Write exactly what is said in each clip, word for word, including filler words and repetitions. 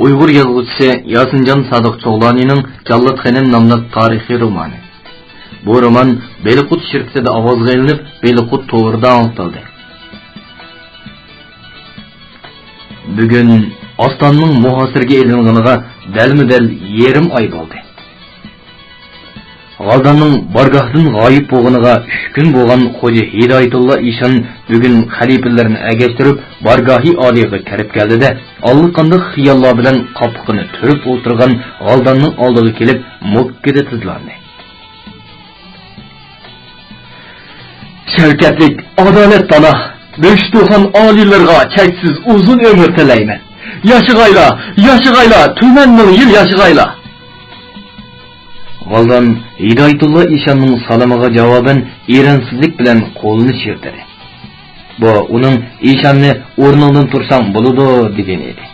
ئۇيغۇر يازغۇچىسى ياسىنجان سادىق چوغلانىنىڭ جاللات خېنىم ناملىق تارىخىي رومانى. بۇ رومان بېلىققۇت شىركىتىدە ئاۋازغا ئېلىنىپ، بېلىققۇت توۋىدا ئاڭلىتىلدى. بۈگۈن ئاستانىنىڭ مۇھاسىرىگە ئېلىنغىنىغا دەلمۇدەل يېرىم ئاي بولدى. غالداننىڭ بارگاھتىن غايىب بولغىنىغا ئۈچ كۈن بولغان خوجا ھىدايەتۇللا ئىشان بۈگۈن خەلىپىلىرىنى ئەگەشتۈرۈپ، بارگاھى ئالىيغا كىرىپ كەلدى-دە، ئاللىقانداق خىياللار بىلەن قاپىقىنى تۈرۈپ ئولتۇرغان غالداننىڭ ئالدىغا كېلىپ، موككىدە تىزلاندى. شەۋكەتلىك، ئادالەت پاناھ، بۆشتۇخان ئالىيلىرىغا چەكسىز ئۇزۇن ئۆمۈر تىلەيمەن. ياشىغايلا، ياشىغايلا، تۈمەن مىڭ يىل ياشىغايلا! غالدان ھىدايەتۇللا ئىشاننىڭ سالىمىغا جاۋابەن ئېرەنسىزلىك بىلەن قولىنى چىرتىدى. بۇ ئۇنىڭ «ئىشاننى ئورنۇڭدىن تۇرساڭ بولىدۇ» دېگىنى ئىدى.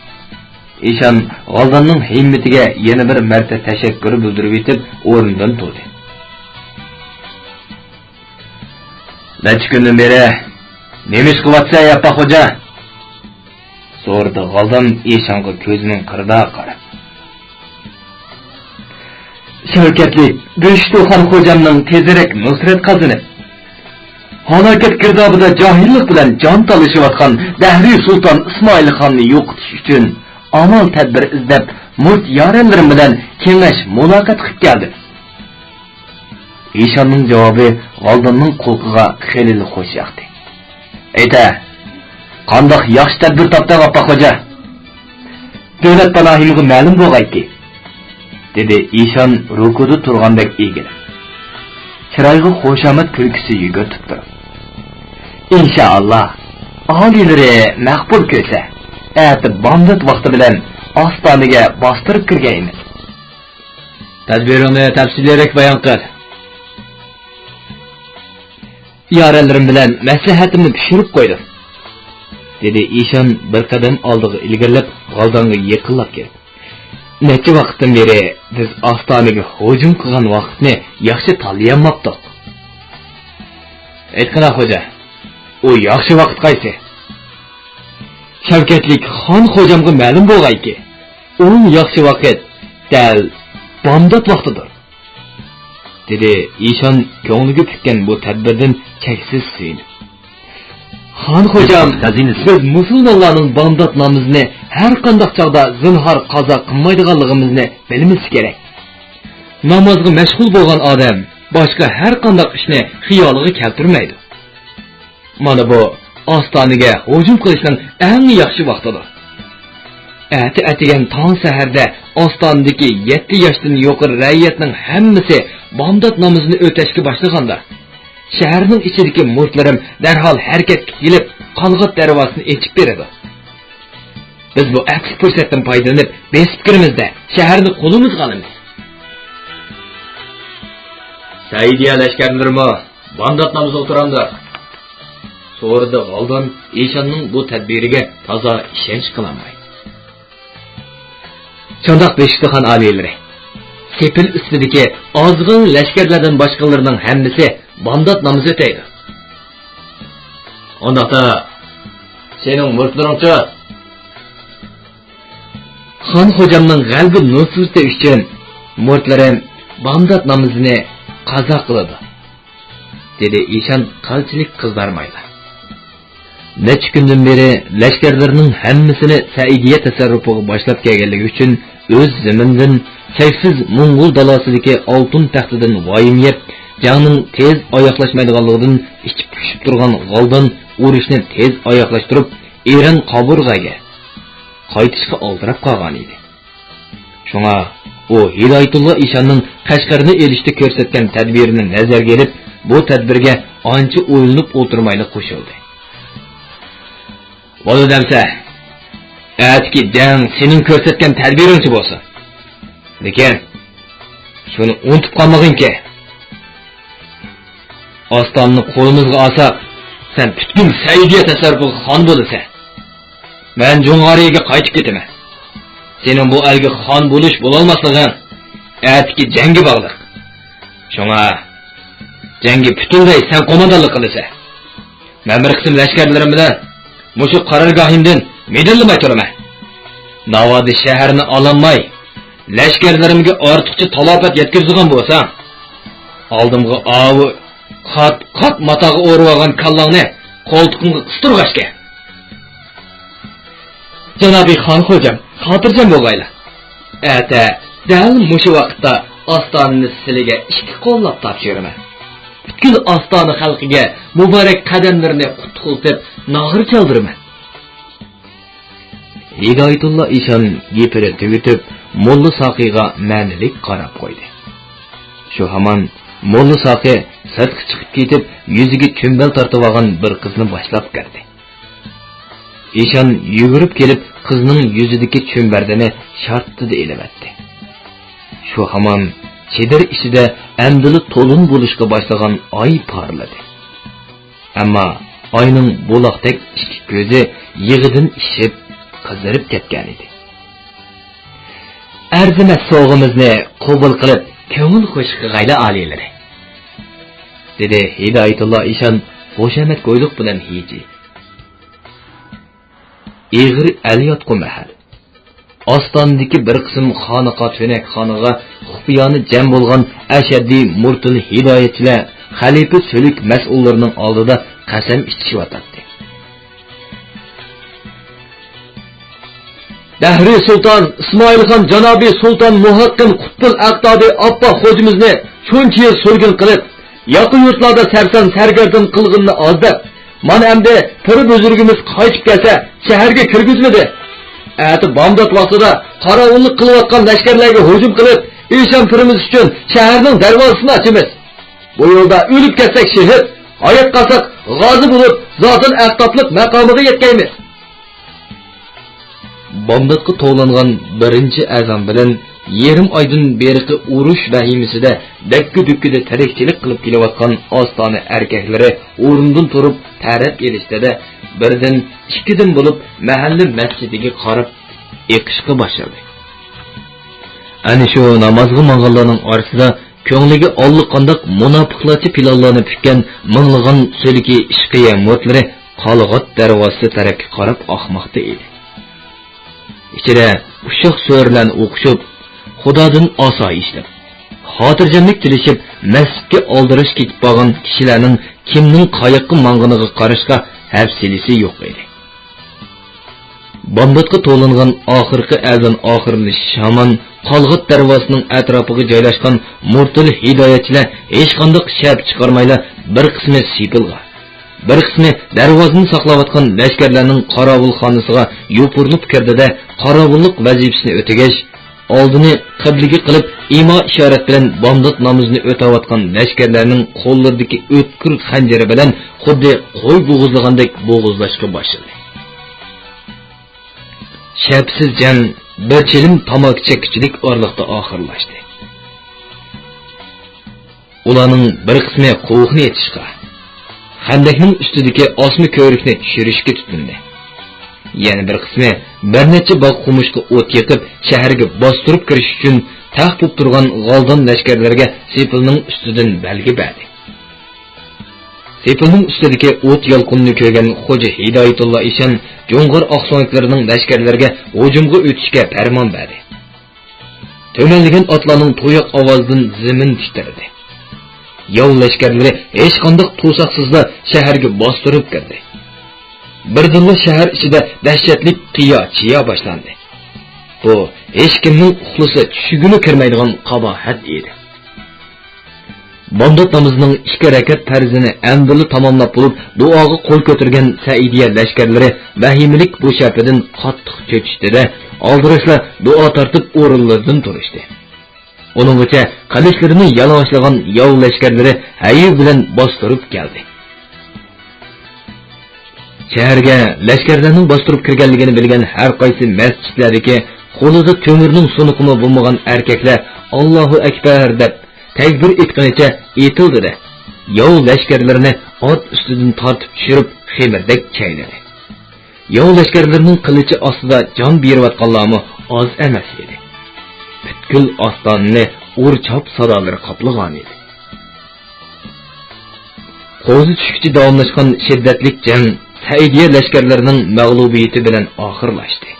ئىشان غالداننىڭ ھىممىتىگە يەنە بىر مەرتە تەشەككۈر بىلدۈرۈۋېتىپ ئورنىدىن تۇردى. نەچچە كۈندىن بېرى نېمە ئىش قىلىۋاتىسەن، ياپپا خوجا؟ سورىدى غالدان ئىشانغا كۆزىنىڭ قىرىدا قاراپ. شەۋكەتلىك، بۆشتۇخان خوجامنىڭ تېزرەك نۇسرەت قازىنىپ، ھالاكەت گىردابىدا جاھىللىق بىلەن جان تالىشىۋاتقان دەھرىي سۇلتان ئىسمائىل خاننى يوقىتىش ئۈچۈن ئامال تەدبىر ئىزدەپ، مۇرىت يارەنلىرىم بىلەن كېڭەش مۇلاقات قىلىپ كەلدىم. ئىشاننىڭ جاۋابى غالداننىڭ قۇلىقىغا خېلىلا خوش ياقتى. ئېيتە، قانداق ياخشى تەدبىر تاپتىڭ، ئاپپاق خوجا؟ دۆلەت پاناھىمغا مەلۇم بولغايكى، دېدى ئىشان رۇكۇدا تۇرغاندەك ئېگىلىپ. چىرايىغا خۇشامەت كۈلكىسى يۈگۈرۈپ تۇرۇپ. ئىنشائاللا، ئالىيلىرى مەقبۇل كۆرسە، ئەتە بامدات ۋاقتى بىلەن ئاستانىگە باستۇرۇپ كىرگەيمىز. تەدبىرىڭنى تەپسىلىيرەك بايان قىل. يارەنلىرىم بىلەن مەسلىھەتىمنى پىشۇرۇپ قويدۇم، دېدى ئىشان بىر قەدەم ئالدىغا ئىلگىرىلەپ، غالدانغا يېقىنلاپ كېلىپ. نەچچە ۋاقىتتىن بېرى بىز ئاستانىگە ھۇجۇم قىلغان ۋاقىتنى ياخشى تاللىيالماپتۇق. ئېيتقىنا خوجا، ئۇ ياخشى ۋاقىت قايسى؟ شەۋكەتلىك خان خوجامغا مەلۇم بولغايكى، ئەڭ ياخشى ۋاقىت دەل بامدات ۋاقتىدۇر، دېدى ئىشان كۆڭلىگە پۈككەن بۇ تەدبىردىن چەكسىز سۆيۈنۈپ. خان خوجام، خەزىنىسى. بىز مۇسۇلمانلارنىڭ بامدات نامىزىنى ھەر قانداق چاغدا زىنھار قازا قىلمايدىغانلىقىمىزنى بىلمىسى كېرەك. نامازغا مەشغۇل بولغان ئادەم باشقا ھەر قانداق ئىشنى خىيالىغا كەلتۈرمەيدۇ. مانا بۇ ئاستانىگە ھۇجۇم قىلىشنىڭ ئەڭ ياخشى ۋاقتىدۇر. ئەتە ئەتىگەن تاڭ سەھەردە ئاستانىدىكى يەتتە ياشتىن يۇقىرى رەئىيەتنىڭ ھەممىسى بامدات نامىزىنى ئۆتەشكە باشلىغاندا، شەھەرنىڭ ئىچىدىكى مۇرىتلىرىم دەرھال ھەرىكەتكە كېلىپ، قالغات دەرۋازىسىنى ئېچىپ بېرىدۇ. بىز بۇ ئەپسىز پۇرسەتتىن پايدىلىنىپ، بېسىپ كىرىمىز-دە، شەھەرنى قولىمىزغا ئالىمىز. سەئىدىيە لەشكەرلىرىمۇ بامدات نامىزىغا تۇرامدۇ؟ سورىدى غالدان ئىشاننىڭ بۇ تەدبىرىگە تازا ئىشەنچ قىلالماي. شۇنداق بۆشتۇخان ئالىيلىرى، سېپىل ئۈستىدىكى ئازغىن لەشكەرلەردىن باشقىلىرىنىڭ ھەممىسى بامدات نامىزى ئۆتەيدۇ. ئۇنداقتا سېنىڭ مۇرىتلىرىڭچۇ؟ خان خوجامنىڭ غەلىبە نۇسرىتى ئۈچۈن مۇرىتلىرىم بامدات نامىزىنى قازا قىلىدۇ، دېدى ئىشان قىلچىلىك قىزارمايلا. نەچچە كۈندىن بېرى لەشكەرلىرىنىڭ ھەممىسىنى سەئىدىيە تەسەررۇپىغا باشلاپ كەلگەنلىكى ئۈچۈن ئۆز زېمىنىدىن، شەكسىز موڭغۇل دالاسىدىكى ئالتۇن تەختىدىن ۋايىم يەپ، جەڭنىڭ تېز ئاياغلاشمايدىغانلىقىدىن ئىچى پۇشۇپ تۇرغان غالدان ئۇرۇشنى تېز ئاياغلاشتۇرۇپ، ئېرەن قابۇرغەگە قايتىشقا ئالدىراپ قالغان ئىدى. شۇڭا ئۇ ھىدايەتۇللا ئىشاننىڭ قەشقەرنى ئېلىشتا كۆرسەتكەن تەدبىرىنى نەزەرگە ئېلىپ، بۇ تەدبىرگە ئانچە ئويلىنىپ ئولتۇرمايلا قوشۇلدى. بولدى دەمسە، ئەتىكى جەڭ سېنىڭ كۆرسەتكەن تەدبىرىڭچە بولسۇن. لېكىن شۇنى ئۇنتۇپ قالمىغىنكى، ئاستانىنى قولىمىزغا ئالساق، سەن پۈتكۈل سەئىدىيە تەسەررۇپىغا خان بولىسەن. مەن جۇڭغارىيەگە قايتىپ كېتىمەن. سېنىڭ بۇ ئەلگە خان بولۇش بولالماسلىقىڭ ئەتىكى جەڭگە باغلىق. شۇڭا جەڭگە پۈتۈنلەي سەن قوماندانلىق قىلىسەن. مەن بىر قىسىم لەشكەرلىرىم بىلەن مۇشۇ قارارگاھىمدىن مىدىرلىماي تۇرىمەن. ناۋادا شەھەرنى ئالالماي، لەشكەرلىرىمگە ئارتۇقچە تالاپەت يەتكۈزىدىغان بولساڭ، ئالدىمغا ئاۋۇ قات-قات ماتاغا ئورىۋالغان كاللاڭنى قولتۇقۇڭغا قىستۇرغاچكە. جانابىي خان خوجام، خاتىرجەم بولغايلا. ئەتە دەل مۇشۇ ۋاقىتتا ئاستانىنى سىلىگە ئىككى قوللاپ تاپشۇرىمەن. پۈتكۈل ئاستانە خەلقىگە مۇبارەك قەدەملىرىنى قۇتلۇقلىتىپ، ناغرا چالدۇرىمەن. ھىدايەتۇللا ئىشان گېپىنى تۈگىتىپ، موللا ساقىغا مەنىلىك قاراپ قويدى. شۇ ھامان موللا ساقى سىرتقا چىقىپ كېتىپ، يۈزىگە چۈمبەل تارتىۋالغان بىر قىزنى باشلاپ كىردى. ئىشان يۈگۈرۈپ كېلىپ، قىزنىڭ يۈزىدىكى چۈمبەلنى شارتتىدە ئېلىۋەتتى. شۇ ھامان چېدىر ئىچىدە ئەمدىلا تولۇن بولۇشقا باشلىغان ئاي پارلىدى. ئەمما ئاينىڭ بۇلاقتەك ئىككى كۆزى يېغىدىن ئىششىپ، قىزىرىپ كەتكەنىدى. ئەرزىمەس سوۋغىمىزنى قوبۇل قىلىپ، كۆڭۈل خۇش قىلغايلا ئالىيلىرى، دېدى ھىدايەتۇللا ئىشان خۇشامەتكويلۇق بىلەن ھىجىيىپ. ئېغىر ئەل ياتقۇ مەھەل. ئاستانىدىكى بىر قىسىم خانىقا تۆنەكخانىغا خۇپىيانە جەم بولغان ئەشەددىي مۇرتىل ھىدايەتچىلەر خەلىپە سۈلۈك مەسئۇللىرىنىڭ ئالدىدا قەسەم ئىچىشىۋاتاتتى. دەھرىي سۇلتان ئىسمائىلخان جانابىي سۇلتان مۇھەققىن قۇتبۇل ئەقتادى ئاپپاق خوجىمىزنى شۇنچە يىل سۈرگۈن قىلىپ، ياقا يۇرتلاردا سەرسان سەرگەردان قىلغىنىنى ئاز دەپ، مانا ئەمدى پىر بۈزرۈكىمىز قايتىپ كەلسە، شەھەرگە كىرگۈزمىدى. ئەتە بامدات ۋاقتىدا قاراۋۇللۇق قىلىۋاتقان لەشكەرلەرگە ھۇجۇم قىلىپ، ئىشان پىرىمىز ئۈچۈن شەھەرنىڭ دەرۋازىسىنى ئاچىمىز. بۇ يولدا ئۆلۈپ كەتسەك شېھىت، ھايات قالساق غازى بولۇپ، زاتەن ئەقتابلىق مەقامىغا يەتكەيمىز. بامداتقا توۋلانغان بىرىنچى ئەزان بىلەن يېرىم ئايدىن بېرىقى ئۇرۇش ۋەھىمىسىدە دەككە-دۈككىدە تىرىكچىلىك قىلىپ كېلىۋاتقان ئاستانە ئەركەكلىرى ئورنىدىن تۇرۇپ تەرەت ئېلىشتىدە بىردىن، ئىككىدىن بولۇپ مەھەللە مەسچىتىگە قاراپ ئېقىشقا باشلىدى. ئەنە شۇ نامازغا ماڭغانلارنىڭ ئارىسىدا كۆڭلىگە ئاللىقانداق مۇناپىقلارچە پىلانلارنى پۈككەن مىڭلىغان سۈلۈكى ئىشقىيە مۇرىتلىرى قالغات دەرۋازىسى تەرەپكە قاراپ ئاقماقتا ئىدى. ئىچىدە ئۇششاق سۈرىلەرنى ئوقۇشۇپ، خۇدادىن ئاسايىشلىق، خاتىرجەملىك تىلىشىپ، مەسچىتكە ئالدىراش كېتىپ بارغان كىشىلەرنىڭ كىمنىڭ قاياققا ماڭغىنىغا قاراشقا ھەۋسىلىسى يوق ئىدى. بامداتقا تولۇنغان ئاخىرقى ئەزان ئاخىرلىشىش ھامان قالغات دەرۋازىسىنىڭ ئەتراپىغا جايلاشقان مۇرتىل ھىدايەتچىلەر ھېچقانداق شەپە چىقارمايلا، بىر قىسمى سېپىلغا، بىر قىسمى دەرۋازىنى ساقلاۋاتقان لەشكەرلەرنىڭ قاراۋۇلخانىسىغا يوپۇرۇلۇپ كىردى-دە، قاراۋۇللۇق ۋەزىپىسىنى ئۆتىگەچ، ئالدىنى قىبلىگە قىلىپ، ئىما-ئىشارەت بىلەن بامدات نامىزىنى ئۆتەۋاتقان لەشكەرلەرنىڭ قوللىرىدىكى ئۆتكۈر خەنجىرى بىلەن خۇددى قوي بوغۇزلىغاندەك بوغۇزلاشقا باشلىدى. شەپىسىز جەڭ بىر چىلىم تاماكا چەككۈچىلىك ئارىلىقتا ئاخىرلاشتى. ئۇلارنىڭ بىر قىسمى قوۋۇقنى ئېتىشقا، خەندەكنىڭ ئۈستىدىكى ئاسما كۆۋرۈكنى چۈشۈرۈشكە تۇتۇندى. يەنە بىر قىسمى بىر نەچچە باغ قومۇشقا ئوت يېقىپ، شەھەرگە باستۇرۇپ كىرىش ئۈچۈن تەخت بولۇپ تۇرغان غالدان لەشكەرلەرگە سېپىلنىڭ ئۈستىدىن بەلگە بەردى. سېپىلنىڭ ئۈستىدىكى ئوت يالقۇنىنى كۆرگەن خوجا ھىدايەتۇللا ئىشان جۇڭغار ئاقسۆڭەكلىرىنىڭ لەشكەرلەرگە ھۇجۇمغا ئۆتۈشكە پەرمان بەردى. تۈمەنلىگەن ئاتلارنىڭ توياق ئاۋازىدىن زېمىن تىترىدى. ياۋ لەشكەرلىرى ھېچقانداق توساقسىزلا شەھەرگە باستۇرۇپ كىردى. بىردىنلا شەھەر ئىچىدە دەھشەتلىك قىيا-چىيا باشلاندى. بۇ ھېچكىمنىڭ ئۇخلىسا چۈشىگىمۇ كىرمەيدىغان قاباھەت ئىدى. بامدات نامىزىنىڭ ئىككى رەكەت پەرزىنى ئەمدىلا تاماملاپ بولۇپ، دۇئاغا قول كۆتۈرگەن سەئىدىيە لەشكەرلىرى ۋەھىمىلىك بۇ شەپىدىن قاتتىق چۆچۈشتى-دە، ئالدىراشلا دۇئا تارتىپ ئورۇنلىرىدىن تۇرۇشتى. ئۇنىڭغىچە قىلىچلىرىنى يالىڭاچلىغان ياۋ لەشكەرلىرى ھەيۋە بىلەن باستۇرۇپ كەلدى. شەھەرگە لەشكەرلەرنىڭ باستۇرۇپ كىرگەنلىكىنى بىلگەن ھەر قايسى مەسچىتلەردىكى قولىدا تۆمۈرنىڭ سۇنۇقىمۇ بولمىغان ئەركەكلەر «ئاللاھۇ ئەكبەر» دەپ تەكبىر ئېيتقىنىچە ئېتىلدى-دە، ياۋ لەشكەرلىرىنى ئات ئۈستىدىن تارتىپ چۈشۈرۈپ خېمىردەك چاينىدى. ياۋ لەشكەرلىرىنىڭ قىلىچى ئاستىدا جان بېرىۋاتقانلارمۇ ئاز ئەمەس ئىدى. پۈتكۈل ئاستانىنى ئۇر-چاپ سادالىرى قاپلىغانىدى. قوزا چۈشكىچە داۋاملاشقان شىددەتلىك جەڭ سەئىدىيە لەشكەرلىرىنىڭ مەغلۇبىيىتى بىلەن ئاخىرلاشتى.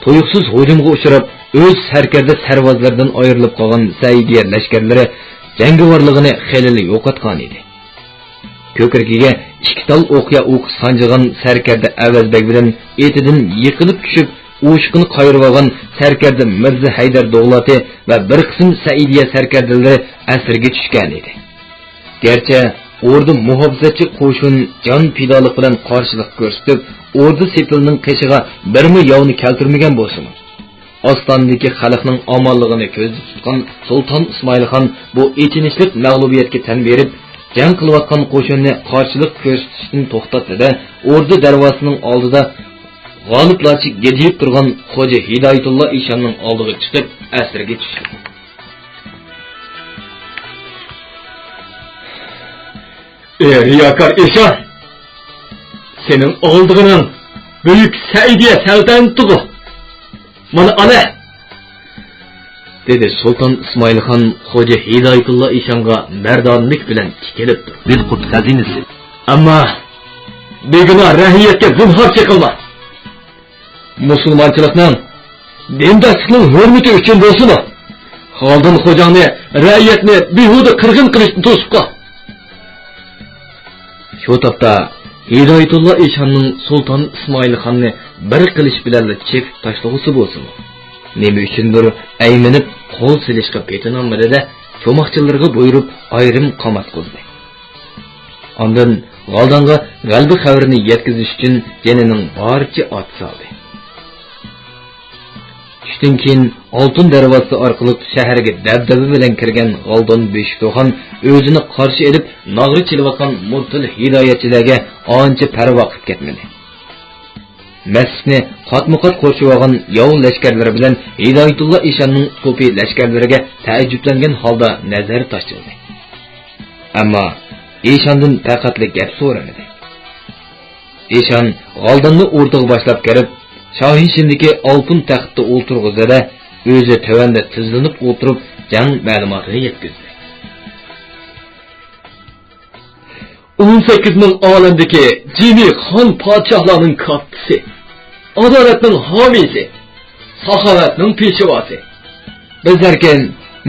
تۇيۇقسىز ھۇجۇمغا ئۇچراپ، ئۆز سەركەردە سەرۋازلىرىدىن ئايرىلىپ قالغان سەئىدىيە لەشكەرلىرى جەڭگىۋارلىقىنى خېلىلا يوقاتقانىدى. كۆكرىكىگە ئىككى تال ئوقيا ئوقى سانجىغان سەركەردە ئەۋەز بەگ بىلەن ئېتىدىن يىقىلىپ چۈشۈپ، ئوشۇقىنى قايرىۋالغان سەركەردە مىرزا ھەيدەر دوغلاتى ۋە بىر قىسىم سەئىدىيە سەركەردىلىرى ئەسىرگە چۈشكەنىدى. گەرچە ئوردا مۇھاپىزەتچى قوشۇن جان پىدالىق بىلەن قارشىلىق كۆرسىتىپ، ئوردا سېپىلىنىڭ قېشىغا بىرمۇ ياۋنى كەلتۈرمىگەن بولسىمۇ، ئاستانىدىكى خەلقنىڭ ئامانلىقىنى كۆزدە تۇتقان سۇلتان ئىسمائىل خان بۇ ئېچىنىشلىق مەغلۇبىيەتكە تەن بېرىپ، جەڭ قىلىۋاتقان قوشۇننى قارشىلىق كۆرسىتىشتىن توختاتتى-دە، ئوردا دەرۋازىسىنىڭ ئالدىدا غالىپلارچە گىدىيىپ تۇرغان خوجا ھىدايەتۇللا ئىشاننىڭ ئالدىغا چىقىپ، ئەسىرگە چۈشتى. ئى رىياكار ئىشان! سېنىڭ ئالىدىغىنىڭ بۈيۈك سەئىدىيە سەلتەنىتىغۇ! مانا ئانا! دېدى سۇلتان ئىسمائىل خان خوجا ھىدايەتۇللا ئىشانغا مەردانىلىك بىلەن تىكىلىپ تۇرۇپ. بىلقۇرت خەزىنىسى. ئەمما بىگۇناھ رەئىيەتكە زىنھار چېقىلما! مۇسۇلمانچىلىقنىڭ، دىنداشلىقنىڭ ھۆرمىتى ئۈچۈن بولسىمۇ، غالدان خوجاڭنى رەئىيەتنى بىھۇدە قىرغىن قىلىشتىن توسۇپ قال. شۇ تاپتا ھىدايەتۇللا ئىشاننىڭ سۇلتان ئىسمائىل خاننى بىر قىلىچ بىلەنلا چېقىپ تاشلىغۇسى بولسىمۇ، نېمە ئۈچۈندۇر ئەيمىنىپ قول سېلىشقا پېتىنالمىدى-دە، چوماقچىلىرىغا بۇيرۇپ ئايرىم قاماتقۇزدى. ئاندىن غالدانغا غەلىبە خەۋىرىنى يەتكۈزۈش ئۈچۈن جېنىنىڭ بارىچە ئات سالدى. چۈشتىن كېيىن ئالتۇن دەرۋازىسى ئارقىلىق شەھەرگە دەبدەبە بىلەن كىرگەن غالدان بۆشۈكتوخان ئۆزىنى قارشى ئېلىپ ناغرا چېلىۋاتقان مۇرتىل ھىدايەتچىلەرگە ئانچە پەرۋا قىلىپ كەتمىدى. مەسچىتنى قاتمۇقات قورشىۋالغان ياۋ لەشكەرلىرى بىلەن ھىدايەتۇللا ئىشاننىڭ سوپى لەشكەرلىرىگە تەئەججۈپلەنگەن ھالدا نەزەر تاشلىدى. ئەمما ئىشاندىن پەقەتلا گەپ سورىمىدى. ئىشان غالداننى ئوردىغا باشلاپ كىرىپ، شاھىشىندىكى ئالتۇن تەختتە ئولتۇرغۇزدى-دە، ئۆزى تۆۋەندە تىزلىنىپ ئولتۇرۇپ جەڭ مەلۇماتىنى يەتكۈزدى. ئون سەككىز مىڭ ئالەمدىكى جىمى خان پادىشاھلارنىڭ كاتتىسى، ئادالەتنىڭ ھامىيسى، ساخاۋەتنىڭ پېشۋاسى، بىز ئەركىن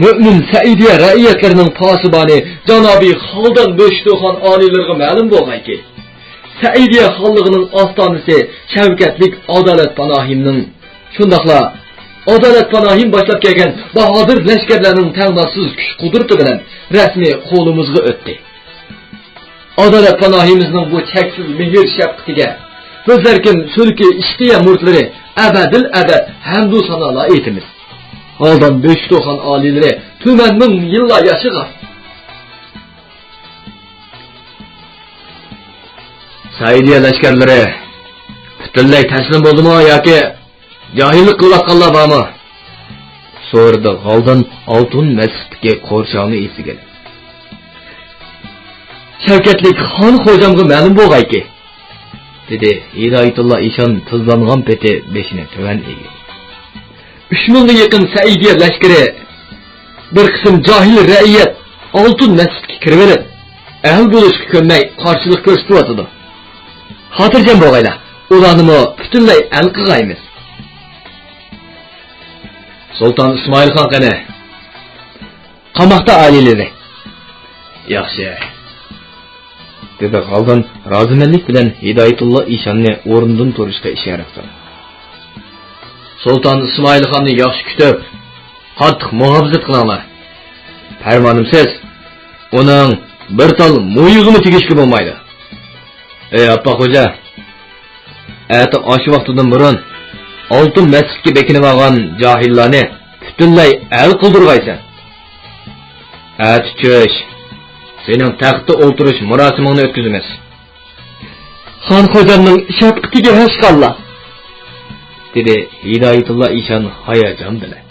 مۆمىن سەئىدىيە رەئىيەتلىرىنىڭ پاسىبانى جانابى خالدان بۆشتوخان ئالىيلىرىغا مەلۇم بولغايكى، سەئىدىيە خانلىقىنىڭ ئاستانىسى شەۋكەتلىك ئادالەت پاناھىمنىڭ، شۇنداقلا ئادالەت پاناھىم باشلاپ كەلگەن باھادىر لەشكەرلەرنىڭ تەڭداشسىز كۈچ-قۇدرىتى بىلەن رەسمىي قولىمىزغا ئۆتتى. ئادالەت پاناھىمىزنىڭ بۇ چەكسىز مېھىر-شەپقىتىگە بىز ئەركىن سۈلكى ئىشقىيە مۇرىتلىرى ئەبەدىل ئەبەد ھەمدۇ سانالار ئېيتىمىز. ھالدان بۆشتوخان ئالىيلىرى تۈمەن مىڭ يىللار ياشىغان! سەئىدىيە لەشكەرلىرى پۈتۈنلەي تەسلىم بولدىمۇ ياكى جاھىللىق قىلىۋاتقانلار بارمۇ؟ سورىدى غالدان ئالتۇن مەسچىتتىكى قورشاۋنى ئېسىگە ئېلىپ. شەۋكەتلىك خان خوجامغا مەلۇم بولغايكى، دېدى ھىدايەتۇللا ئىشان تىزلانغان پېتى بېشىنى تۆۋەن ئېگىپ. ئۈچ مىڭغا يېقىن سەئىدىيە لەشكىرى، بىر قىسىم جاھىل رەئىيەت ئالتۇن مەسچىتكە كىرىۋېلىپ، ئەل بولۇشقا كۆنمەي قارشىلىق كۆرسىتىۋاتىدۇ. خاتىرجەم بولغايلا، ئۇلارنىمۇ پۈتۈنلەي ئەل قىلغايمىز. سۇلتان ئىسمائىل خان قېنى؟ قاماقتا ئالىيلىرى. ياخشى. دېدى غالدان رازىمەنلىك بىلەن ھىدايەتۇللا ئىشاننى ئورنىدىن تۇرۇشقا ئىشارە قىلىپ. سۇلتان ئىسمائىل خاننى ياخشى كۈتۈپ، قاتتىق مۇھاپىزەت قىلىڭلار. پەرمانىمسىز، ئۇنىڭ بىر تال مويىغىمۇ تېگىشكە بولمايدۇ. ئەي ئاپپاق خوجا، ئەتە ئاشۇ ۋاقتىدىن بۇرۇن ئالتۇن مەسچىتكە بېكىنىۋالغان جاھىللارنى پۈتۈنلەي ئەل قىلدۇرغايسەن. ئەتە چۈش سېنىڭ تەختتە ئولتۇرۇش مۇراسىمىڭنى ئۆتكۈزىمىز. خان خوجامنىڭ شەپقىتىگە ھەشقاللا، دېدى ھىدايەتۇللا ئىشان ھاياجان بىلەن.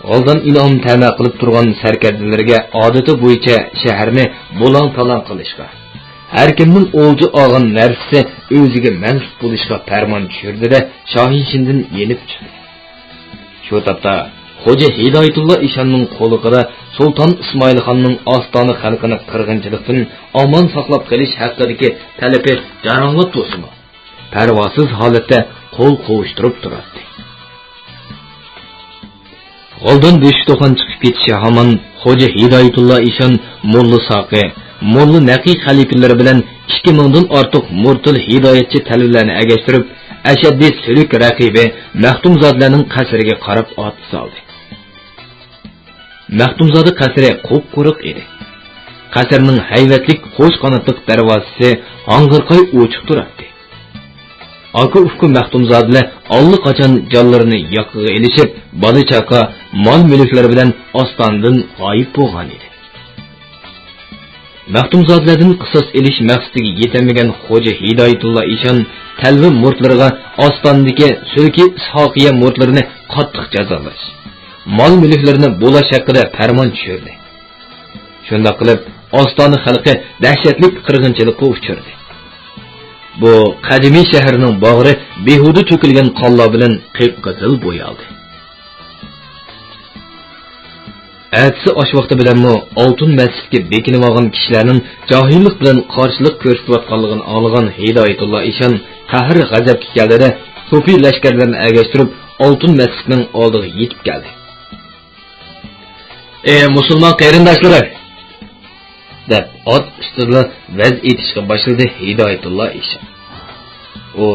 غالدان ئىنئام تەمە قىلىپ تۇرغان سەركەردىلىرىگە ئادىتى بويىچە شەھەرنى بۇلاڭ-تالاڭ قىلىشقا، ھەركىمنىڭ ئولجا ئالغان نەرسىسى ئۆزىگە مەنسۇپ بولۇشقا پەرمان چۈشۈردى-دە، شاھىشىندىن يېنىپ چىقتى. شۇ تاپتا خوجا ھىدايەتۇللا ئىشاننىڭ قۇلىقىدا سۇلتان ئىسمائىل خاننىڭ ئاستانە خەلقىنى قىرغىنچىلىقتىن ئامان ساقلاپ قېلىش ھەققىدىكى تەلىپى جاراڭلاپ تۇرسىمۇ، پەرۋاسىز ھالەتتە قول قوۋۇشتۇرۇپ تۇراتتى. غالدان بۆشۈكتوخان چىقىپ كېتىشى ھامان خوجا ھىدايەتۇللا ئىشان، موللا ساقى، موللا نەقىي خەلىپىلىرى بىلەن ئىككى مىڭدىن ئارتۇق مۇرتىل ھىدايەتچى تەلۋىلەرنى ئەگەشتۈرۈپ، ئەشەددىي سۈلۈك رەقىبى مەختۇمزادىلەرنىڭ قەسرىگە قاراپ ئات سالدى. مەختۇمزادە قەسرى قۇپقۇرۇق ئىدى. قەسىرنىڭ ھەيۋەتلىك قوش قاناتلىق دەرۋازىسى ھاڭغىرقاي ئوچۇق تۇراتتى. ئاكا-ئۇكا مەختۇمزادىلەر ئاللىقاچان جانلىرىنى ياقىغا ئېلىشىپ، بالا-چاقا، مال-مۈلۈكلىرى بىلەن ئاستانىدىن غايىب بولغان ئىدى. مەختۇمزادىلەردىن قىساس ئېلىش مەقسىتىگە يېتەلمىگەن خوجا ھىدايەتۇللا ئىشان تەلۋە مۇرتلىرىغا ئاستانىدىكى سۈلكى ئىسھاقىيە مۇرتلىرىنى قاتتىق جازالاش، مال-مۈلۈكلىرىنى بۇلاش ھەققىدە پەرمان چۈشۈردى. شۇنداق قىلىپ، ئاستانە خەلقى دەھشەتلىك قىرغىنچىلىققا ئۇچرىدى. بۇ قەدىمىي شەھەرنىڭ باغرى بىھۇدە تۆكۈلگەن قانلار بىلەن قىپقىزىل بويالدى. ئەتىسى ئاش ۋاقتى بىلەنمۇ ئالتۇن مەسچىتكە بېكىنىۋالغان كىشىلەرنىڭ جاھىللىق بىلەن قارشىلىق كۆرسىتىۋاتقانلىقىنى ئاڭلىغان ھىدايەتۇللا ئىشان قەھرى غەزەپكە كەلدى-دە، سوپى لەشكەرلىرىنى ئەگەشتۈرۈپ، ئالتۇن مەسچىتنىڭ ئالدىغا يېتىپ كەلدى. «ئەي مۇسۇلمان قېرىنداشلىرىم!» دەپ، ئات ئۈستىدىلا ۋەز ئېيتىشقا باشلىدى ھىدايەتۇللا ئىشان. ئۇ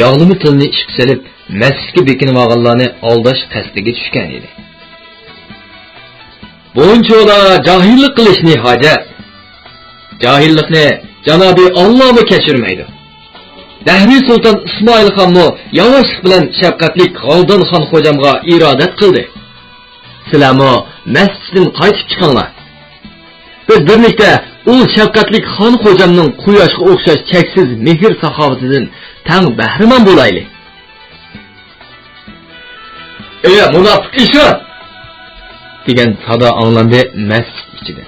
ياغلىما تىلىنى ئىشقا سېلىپ، مەسچىتكە بېكىنىۋالغانلارنى ئالداش قەستىگە چۈشكەن ئىدى. «بۇنچىۋالا جاھىللىق قىلىش نېمە ھاجەت؟ جاھىللىقنى جانابى ئاللامۇ كەچۈرمەيدۇ. دەھرىي سۇلتان ئىسمائىل خانمۇ ياۋاشلىق بىلەن شەپقەتلىك غالدان خان خوجامغا ئىرادەت قىلدى. سىلەرمۇ مەسچىتتىن قايتىپ چىقىڭلار. بىز بىرلىكتە ئۇ شەپقەتلىك خان خوجامنىڭ قۇياشقا ئوخشاش چەكسىز مېھىر-ساخاۋىتىدىن تەڭ بەھرىمەن بولايلى.» «ئەي مۇناپىق ئىشان!» دېگەن سادا ئاڭلاندى مەسچىت ئىچىدە.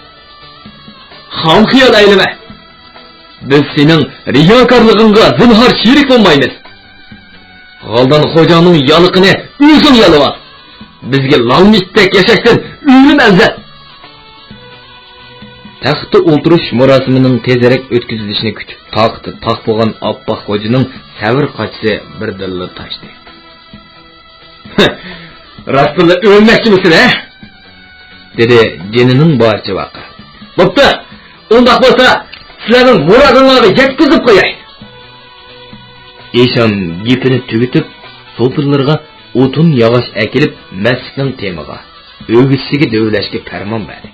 «خام خىيال ئەيلىمە! بىز سېنىڭ رىياكارلىقىڭغا زىنھار شېرىك بولمايمىز. غالدان خوجاڭنىڭ يالىقىنى ئۆزۈڭ يالىۋال. بىزگە لالما ئىتتەك ياشاشتىن ئۆلۈم ئەۋزەل.» تەختتە ئولتۇرۇش مۇراسىمىنىڭ تېزرەك ئۆتكۈزۈلۈشىنى كۈتۈپ، تاقىتى تاق بولغان ئاپپاق خوجىنىڭ سەۋر قاچىسى بىردىنلا تاشتى. «راستتىنلا ئۆلمەكچىمىسىز، ھە؟» دېدى جېنىنىڭ بارىچە ۋارقىراپ. «بوپتۇ، ئۇنداق بولسا، سىلەرنىڭ مۇرادىڭلارغا يەتكۈزۈپ قوياي.» ئىشان گېپىنى تۈگىتىپ، سوپىلىرىغا ئوتۇن ياغاچ ئەكېلىپ، مەسچىتنىڭ تېمىغا، ئۆگزىسىگە دۆۋىلەشكە پەرمان بەردى.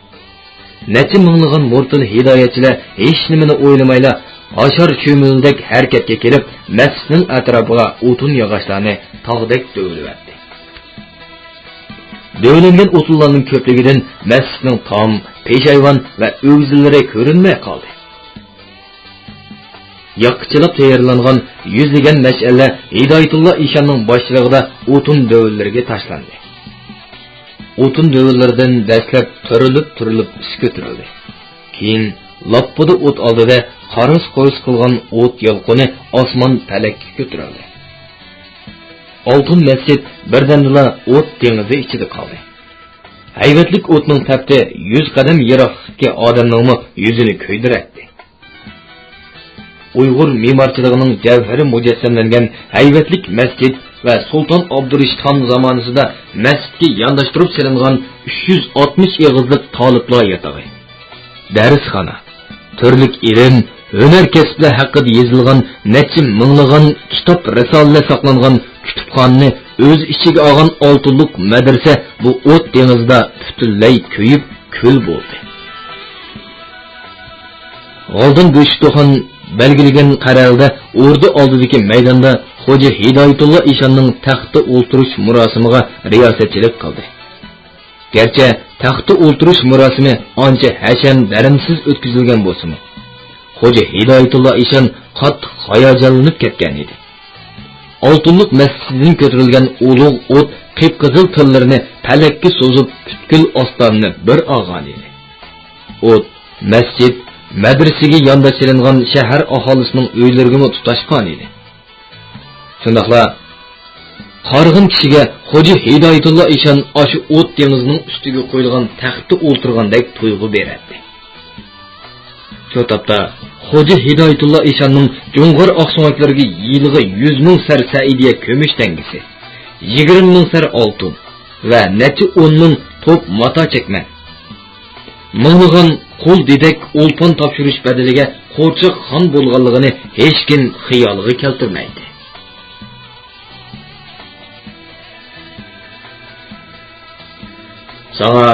نەچچە مىڭلىغان مۇرتىل ھىدايەتچىلەر ھېچنېمىنى ئويلىمايلا، ھاشار چۈمۈلىدەك ھەرىكەتكە كېلىپ، مەسچىتنىڭ ئەتراپىغا ئوتۇن ياغاچلارنى تاغدەك دۆۋىلىۋەتتى. دۆۋىلەنگەن ئوتۇنلارنىڭ كۆپلۈكىدىن مەسچىتنىڭ تام، پېشايۋان ۋە ئۆگزىلىرى كۆرۈنمەي قالدى. ياغقا چىلاپ تەييارلانغان يۈزلىگەن مەشئەللەر ھىدايەتۇللا ئىشاننىڭ باشچىلىقىدا ئوتۇن دۆۋىلىرىگە تاشلاندى. ئوتۇن دۆۋىلىرىدىن دەسلەپ تۈرۈلۈپ-تۈرۈلۈپ ئىس كۆتۈرۈلدى. كېيىن لاپپىدە ئوت ئالدىدا قارس-قۇرس قىلغان ئوت يالقۇنى ئاسمان پەلەككە كۆتۈرۈلدى. ئالتۇن مەسچىت بىردەمدىلا ئوت دېڭىزى ئىچىدە قالدى. ھەيۋەتلىك ئوتنىڭ تەپتى يۈز قەدەم يىراقلىقتىكى ئادەمنىڭمۇ يۈزىنى كۆيدۈرەتتى. ئۇيغۇر مېمارچىلىقىنىڭ جەۋھىرى مۇجەسسەملەنگەن ھەيۋەتلىك مەسچىت ۋە سۇلتان ئابدۇرېشىت خان زامانىسىدا مەسچىتكە يانداشتۇرۇپ سېلىنغان ئۈچ يۈز ئاتمىش ئېغىزلىق تالىپلار ياتىقى، دەرسخانا، تۈرلۈك ئىلىم، ھۈنەر كەسىپلەر ھەققىدە يېزىلغان نەچچە مىڭلىغان كىتاب، رىسالىلەر ساقلانغان كۇتۇپخانىنى ئۆز ئىچىگە ئالغان ئالتۇنلۇق مەدرىسە بۇ ئوت دېڭىزىدا پۈتۈنلەي كۆيۈپ، كۈل بولدى. غالدان بۆشۈكتوخان بەلگىلىگەن قەرەلدە ئوردا ئالدىدىكى مەيداندا خوجا ھىدايەتۇللا ئىشاننىڭ تەختتە ئولتۇرۇش مۇراسىمىغا رىياسەتچىلىك قىلدى. گەرچە تەختتە ئولتۇرۇش مۇراسىمى ئانچە ھەشەم-دەرەمسىز ئۆتكۈزۈلگەن بولسىمۇ، خوجا ھىدايەتۇللا ئىشان قاتتىق ھاياجانلىنىپ كەتكەن ئىدى. ئالتۇنلۇق مەسچىتىدىن كۆتۈرۈلگەن ئۇلۇغ ئوت قىپقىزىل تىللىرىنى پەلەككە سوزۇپ، پۈتكۈل ئاستانىنى بىر ئالغان ئىدى. ئوت مەسچىت، مەدرىسىگە يانداش سېلىنغان شەھەر ئاھالىسىنىڭ ئۆيلىرىگىمۇ تۇتاشقان ئىدى. شۇنداقلا قارىغان كىشىگە خوجا ھىدايەتۇللا ئىشان ئاشۇ ئوت دېڭىزىنىڭ ئۈستىگە قويۇلغان تەختتە ئولتۇرغاندەك تۇيغۇ بېرەتتى. شۇ تاپتا خوجا ھىدايەتۇللا ئىشاننىڭ جۇڭغار ئاقسۆڭەكلىرىگە يىلىغا يۈز مىڭ سەر سەئىدىيە كۈمۈش تەڭگىسى، يىگىرمە مىڭ سەر ئالتۇن ۋە نەچچە ئون مىڭ توپ ماتا چەكمە، مىڭلىغان قول دېدەك ئولپان تاپشۇرۇش بەدىلىگە قورچاق خان بولغانلىقىنى ھېچكىم خىيالىغا كەلتۈرمەيتتى. ساڭا،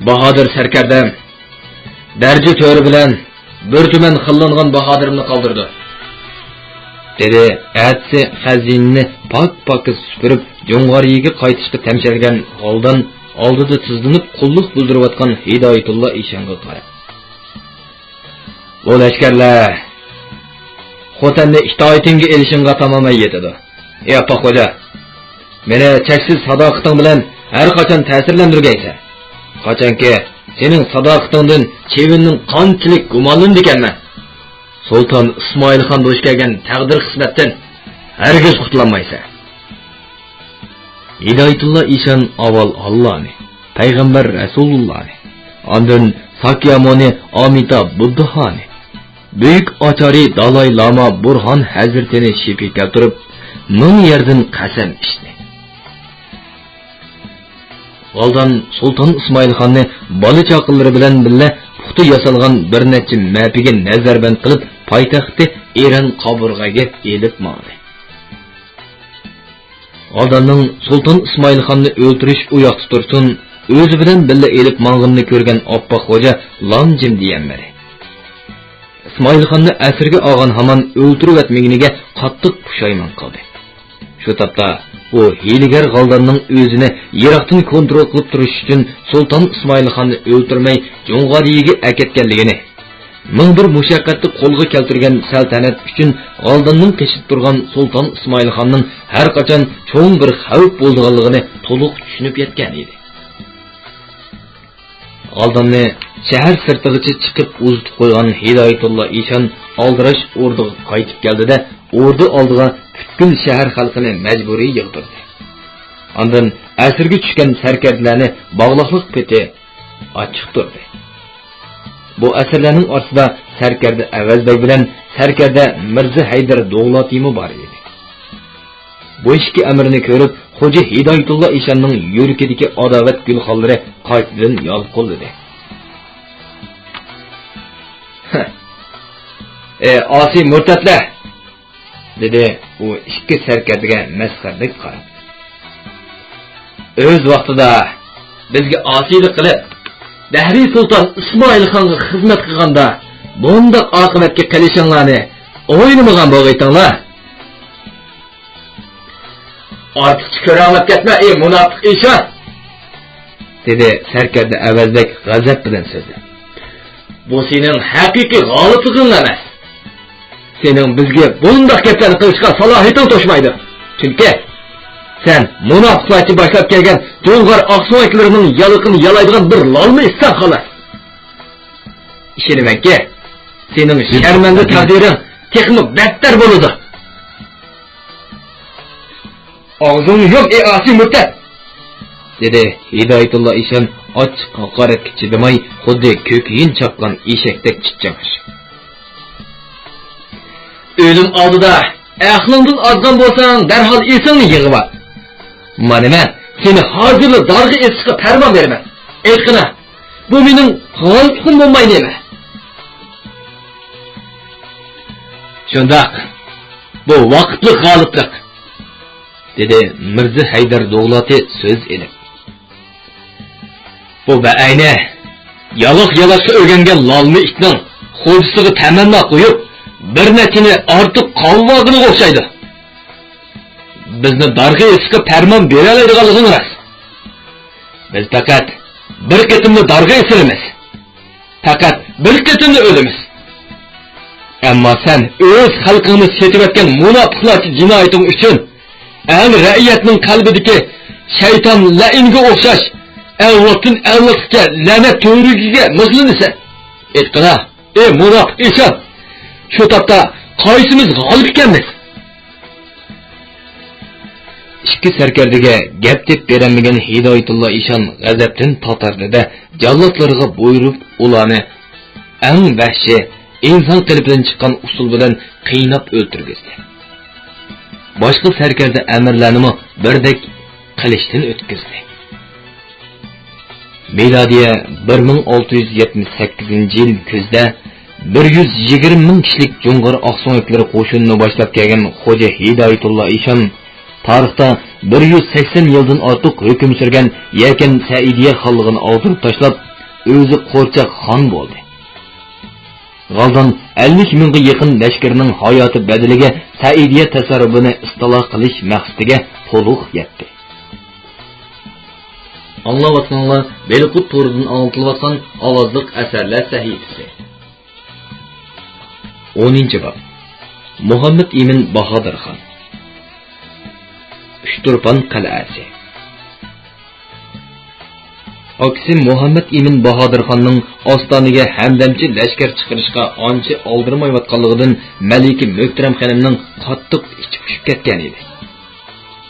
باھادىر سەركەردەم، دەرىجە تۆرە بىلەن بىر تۈمەن خىللانغان باھادىرىمنى قالدۇردى، دېدى ئەتىسى خەزىنىنى پاك-پاكىز سۈپۈرۈپ، جۇڭغارىيىگە قايتىشقا تەمشەلگەن غالدان ئالدىدا تىزلىنىپ قۇللۇق بىلدۈرۈۋاتقان ھىدايەتۇللا ئىشانغا قاراپ. بۇ لەشكەرلەر خوتەننى ئىتائىتىڭگە ئېلىشىڭغا تامامەن يېتىدۇ. ئى ئاپپاق خوجا، مېنى چەكسىز ساداقىتىڭ بىلەن ھەر قاچان تەسىرلەندۈرگەيسەن. قاچانكى سېنىڭ ساداقىتىڭدىن چىۋىننىڭ قانچىلىك گۇمانلىنىدىكەنمەن. سۇلتان ئىسمائىلخان دۇچ كەلگەن تەقدىر-قىسمەتتىن ھەرگىز قۇتۇلالمايسەن. ھىدايەتۇللا ئىشان ئاۋۋال ئاللانى، پەيغەمبەر رەسۇلۇللانى، ئاندىن ساكيامۇنى ئامىتابھ بۇددىھانى، بۈيۈك ئاچارى دالاي لاما بۇرھان ھەزرىتىنى شېپىي كەلتۈرۈپ، مىڭ يەردىن قەسەم ئىچتى. غالدان سۇلتان ئىسمائىلخاننى بالا-چاقىلىرى بىلەن بىللە پۇختا ياسالغان بىر نەچچە مەپىگە نەزەربەند قىلىپ، پايتەختى ئىران قابۇرغىگە ئېلىپ ماڭدى. غالداننىڭ سۇلتان ئىسمائىلخاننى ئۆلتۈرۈش ئۇ ياقتا تۇرسۇن، ئۆزى بىلەن بىللە ئېلىپ ماڭغىنىنى كۆرگەن ئاپپاق خوجا لام-جىم دېيەلمىدى. ئىسمائىلخاننى ئەسىرگە ئالغان ھامان ئۆلتۈرۈۋەتمىگىنىگە قاتتىق پۇشايمان قىلدى. شۇ تاپتا ئۇ ھىيلىگەر غالداننىڭ ئۆزىنى يىراقتىن كونترول قىلىپ تۇرۇش ئۈچۈن سۇلتان ئىسمائىلخاننى ئۆلتۈرمەي جۇڭغارىيىگە ئەكەتكەنلىكىنى، مىڭ بىر مۇشەققەتتە قولغا كەلتۈرگەن سەلتەنەت ئۈچۈن غالداننىڭ قېشىدا تۇرغان سۇلتان ئىسمائىلخاننىڭ ھەر قاچان چوڭ بىر خەۋپ بولىدىغانلىقىنى تولۇق چۈشىنىپ يەتكەن ئىدى. غالداننى شەھەر سىرتىغىچە چىقىپ ئۇزىتىپ قويغان ھىدايەتۇللا ئىشان ئالدىراش ئوردىغا قايتىپ كەلدى-دە، ئوردا ئالدىغا پۈتكۈل شەھەر خەلقىنى مەجبۇرىي يىغدۇردى. ئاندىن ئەسىرگە چۈشكەن سەركەردىلەرنى باغلاقلىق پېتى ئاچچىق تۇردى. بۇ ئەسىرلەرنىڭ ئارىسىدا سەركەردە ئەۋەز بەگ بىلەن سەركەردە مىرزا ھەيدەر دوغلاتىمۇ بار ئىدى. بۇ ئىككى ئەمىرنى كۆرۈپ، خوجا ھىدايەتۇللا ئىشاننىڭ يۈرىكىدىكى ئاداۋەت گۈلخانلىرى قايتىدىن يالقۇنلىدى. «ئەي ئاسىي مۇرتەتلەر!» دېدى ئۇ ئىككى سەركەردىگە مەسخىرىلىك قاراپ. «ئۆز ۋاقتىدا بىزگە ئاسىيلىق قىلىپ، دەھرىي سۇلتان ئىسمائىل خانغا خىزمەت قىلغاندا بۇنداق ئاقىۋەتكە قېلىشىڭلارنى ئويلىمىغان بولغىيتىڭلار.» «ئارتۇقچە كۆرەڭلەپ كەتمە، ئى مۇناپىق ئىشان!» دېدى سەركەردە ئەۋەز بەگ غەزەپ بىلەن سۆزلەپ. «بۇ سېنىڭ ھەقىقىي غالىپلىقىڭ ئەمەس. سېنىڭ بىزگە بۇنداق گەپلەرنى قىلىشقا سالاھىيىتىڭ توشمايدۇ. چۈنكى سەن مۇناپىقلارچە باشلاپ كەلگەن جۇڭغار ئاقسۆڭەكلىرىنىڭ يالىقىنى يالايدىغان بىر لالما ئىتسەن، خالاس. ئىشىنىمەنكى، سېنىڭ شەرمەندە تەقدىرىڭ تېخىمۇ بەتتەر بولىدۇ.» «ئاغزىڭنى يۇم، ئى ئاسىي مۇرتەت!» دېدى ھىدايەتۇللا ئىشان ئاچچىق ھاقارەتكە چىدىماي، خۇددى كۆكىيىن چاپقان ئېشەكتەك چىتچاڭشىپ. «ئۆلۈم ئالدىدا ئەقلىڭدىن ئازغان بولساڭ، دەرھال ئېسىڭنى يىغىۋال. مانا مەن سېنى ھازىرلا دارغا ئېسىشقا پەرمان بېرىمەن. ئېيتقىنا، بۇ مېنىڭ غالىپلىقىم بولماي نېمە؟» «شۇنداق، بۇ ۋاقىتلىق غالىپلىق.» دېدى مىرزا ھەيدەر دوغلاتى سۆز ئېلىپ. «بۇ بەئەينى يالاق-يالاققا ئۆگەنگەن لالما ئىتنىڭ خوجىسىغا تەمەننا قويۇپ، بىر نەچچىنى ئارتۇق قاۋىۋالغىنىغا ئوخشايدۇ. بىزنى دارغا ئېسىشقا پەرمان بېرەلەيدىغانلىقىڭ راست. بىز پەقەت بىر قېتىملا دارغا ئېسىلىمىز. پەقەت بىر قېتىملا ئۆلىمىز. ئەمما سەن ئۆز خەلقىڭنى سېتىۋەتكەن مۇناپىقلارچە جىنايىتىڭ ئۈچۈن ئەڭ رەئىيەتنىڭ قەلبىدىكى شەيتان لەئىنگە ئوخشاش ئەۋلادتىن ئەۋلادقىچە لەنەت تۈۋرۈكىگە مىخلىنىسەن. ئېيتقىنا، ئى مۇناپىق ئىشان، شۇ تاپتا قايسىمىز غالىب ئىكەنمىز؟» ئىككى سەركەردىگە گەپ دەپ بېرەلمىگەن ھىدايەتۇللا ئىشان غەزەپتىن تاتاردى-دە، جاللاتلىرىغا بۇيرۇپ، ئۇلارنى ئەڭ ۋەھشىي، ئىنسان قېلىپىدىن چىققان ئۇسۇل بىلەن قىيناپ ئۆلتۈرگۈزدى. باشقا سەركەردە ئەمىرلەرنىمۇ بىردەك قىلىچتىن ئۆتكۈزدى. مىلادىيە بىر مىڭ ئالتە يۈز يەتمىش سەككىزىنچى يىل كۈزدە بىر يۈز يىگىرمە مىڭ كىشىلىك جۇڭغار ئاقسۆڭەكلىرى قوشۇنىنى باشلاپ كەلگەن خوجا ھىدايەتۇللا ئىشان تارىختا بىر يۈز سەكسەن يىلدىن ئارتۇق ھۆكۈم سۈرگەن يەكەن سەئىدىيە خانلىقىنى ئاغدۇرۇپ تاشلاپ، ئۆزى قورچاق خان بولدى. غالدان ئەللىك مىڭغا يېقىن لەشكىرىنىڭ ھاياتى بەدىلىگە سەئىدىيە تەسەررۇپىنى ئىستىلا قىلىش مەقسىتىگە تولۇق يەتتى. ئاڭلاۋاتقىنىڭلار بېلىققۇت تورىدىن ئاڭلىتىلىۋاتقان ئاۋازلىق ئەسەرلەر سەھىپىسى. ئونىنچى باب. مۇھەممەد ئىمىن باھادىر خان. ئۇچتۇرپان قەلئەسى. ئاكىسى مۇھەممەد ئىمىن باھادىرخاننىڭ ئاستانىگە ھەمدەمچى لەشكەر چىقىرىشقا ئانچە ئالدىرىمايۋاتقانلىقىدىن مەلىكە مۆھتەرەم خېنىمنىڭ قاتتىق ئىچى پۇشۇپ كەتكەن ئىدى.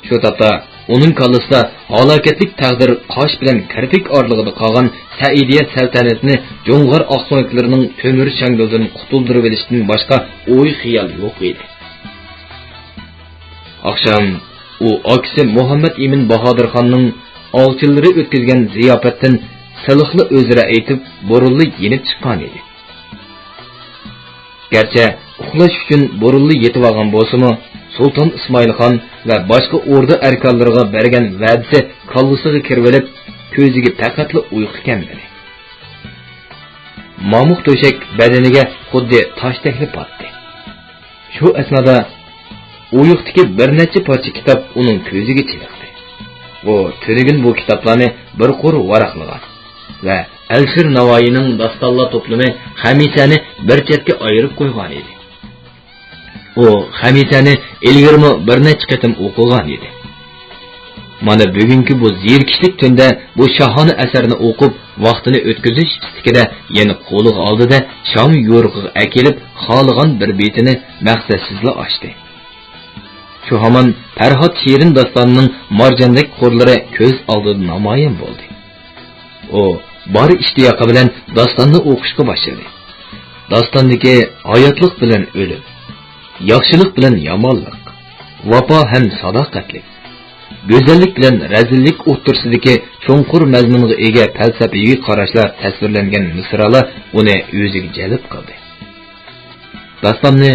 شۇ تاپتا ئۇنىڭ كاللىسىدا ھالاكەتلىك تەقدىر قاش بىلەن كىرپىك ئارىلىقىدا قالغان سەئىدىيە سەلتەنىتىنى جۇڭغار ئاقسۆڭەكلىرىنىڭ تۆمۈر چاڭگىلىدىن قۇتۇلدۇرۇۋېلىشتىن باشقا ئوي-خىيال يوق ئىدى. ئاخشام ئۇ ئاكىسى مۇھەممەد ئىمىن باھادىرخاننىڭ ئاۋچىلىرى ئۆتكۈزگەن زىياپەتتىن سىلىقلا ئۆزرە ئېيتىپ، بۇرۇنلا يېنىپ چىققان ئىدى. گەرچە ئۇخلاش ئۈچۈن بۇرۇنلا يېتىۋالغان بولسىمۇ، سۇلتان ئىسمائىل خان ۋە باشقا ئوردا ئەركانلىرىغا بەرگەن ۋەدىسى كاللىسىغا كىرىۋېلىپ، كۆزىگە پەقەتلا ئۇيقۇ كەلمىدى. مامۇق تۆشەك بەدىنىگە خۇددى تاشتەكلا پاتتى. شۇ ئەسنادا ئۇيۇقتىكى بىر نەچچە پارچە كىتاب ئۇنىڭ كۆزىگە چېلىقتى. ئۇ تۈنۈگۈن بۇ كىتابلارنى بىر قۇر ۋاراقلىغان ۋە ئەلىشىر ناۋايىنىڭ داستانلار توپلىمى خەمىسەنى بىر چەتكە ئايرىپ قويغان ئىدى. ئۇ خەمىسەنى ئىلگىرىمۇ بىر نەچچە قېتىم ئوقۇغان ئىدى. مانا بۈگۈنكى بۇ زېرىكىشلىك تۈندە بۇ شاھانە ئەسەرنى ئوقۇپ، ۋاقتىنى ئۆتكۈزۈش ئىستىكىدە يەنە قولىغا ئالدى-دە، شام يورۇقىغا ئەكېلىپ، خالىغان بىر بېتىنى مەقسەتسىزلا ئاچتى. شۇ ھامان پەرھات شېرىن داستانىنىڭ مارجاندەك قۇرلىرى كۆز ئالدىدا نامايان بولدى. ئۇ بار ئىشتىياقى بىلەن داستاننى ئوقۇشقا باشلىدى. داستاندىكى ھاياتلىق بىلەن ئۆلۈم، ياخشىلىق بىلەن يامانلىق، ۋاپا ھەم ساداقەتلىك، گۈزەللىك بىلەن رەزىللىك ئوتتۇرىسىدىكى چوڭقۇر مەزمۇنغا ئىگە پەلسەپىۋى قاراشلار تەسۋىرلەنگەن مىسرالار ئۇنى ئۆزىگە جەلپ قىلدى. داستاننى